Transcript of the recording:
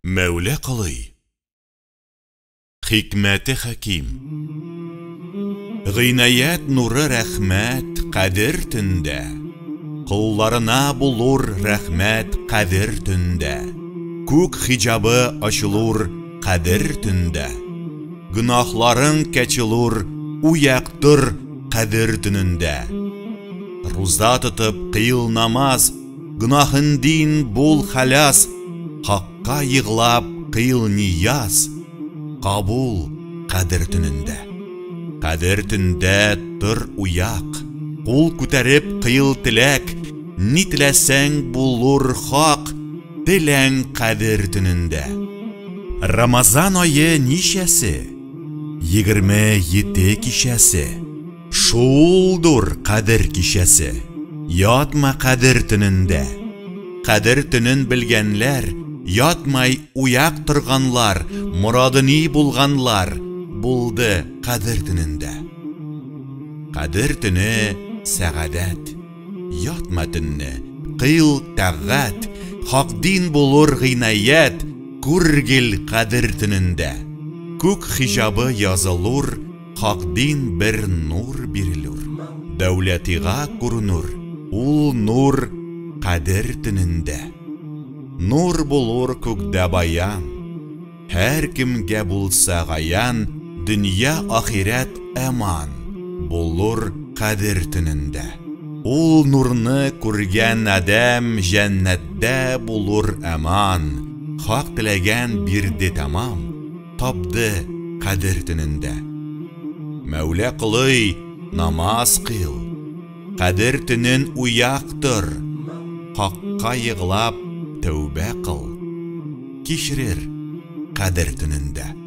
Мәүлә Колый. Хикмәте хәким. Гыйнаять нуры рәхмәт кадер төндә. Колларына булур рәхмәт кадер төндә. Күк хиҗабы ачылур кадер төндә. Гөнаһларың кәчелур, уяк тор кадер төнендә. Руза тотып кыйл намаз, Гөнаһындин бул хәлас, Хакка егълап кыйл нияз, Кабул кадер төнендә. Кадер төндә тор уяк, Кул күтәреп кыйл теләк, Ни теләсәң булур хак, Теләң кадер төнендә. Рамазан ае ничәсе? 27 кичәсе. Шулдур кадер кичәсе. Ятма кадер төнендә. Кадер төнен белгәнләр, ятмай уяк торганлар, морады ни булганлар, булды кадер төнендә. Кадер төне сәгадәт. Ятма төнне, кыйл тәгать, хакдин булур гыйнаять, күргел кадер төнендә. Күк хиҗабы язылур, хакдин бер нур бирелүр. Дәүләтига күренүр, ул нур кадер төнендә. Нур булур күкдә баян. Һәркемгә булса гаян, дөнья ахирәт әман булур кадер төнендә. Ул нурны күргән адәм җәннәттә булур әман. Хак теләгән бирде тәмам, тапды кадер төнендә. Мәүлә Колый, намаз кыйл, кадер төнен уяк тор, Хакка егълап тәүбә кыл, кичерер кадер төнендә.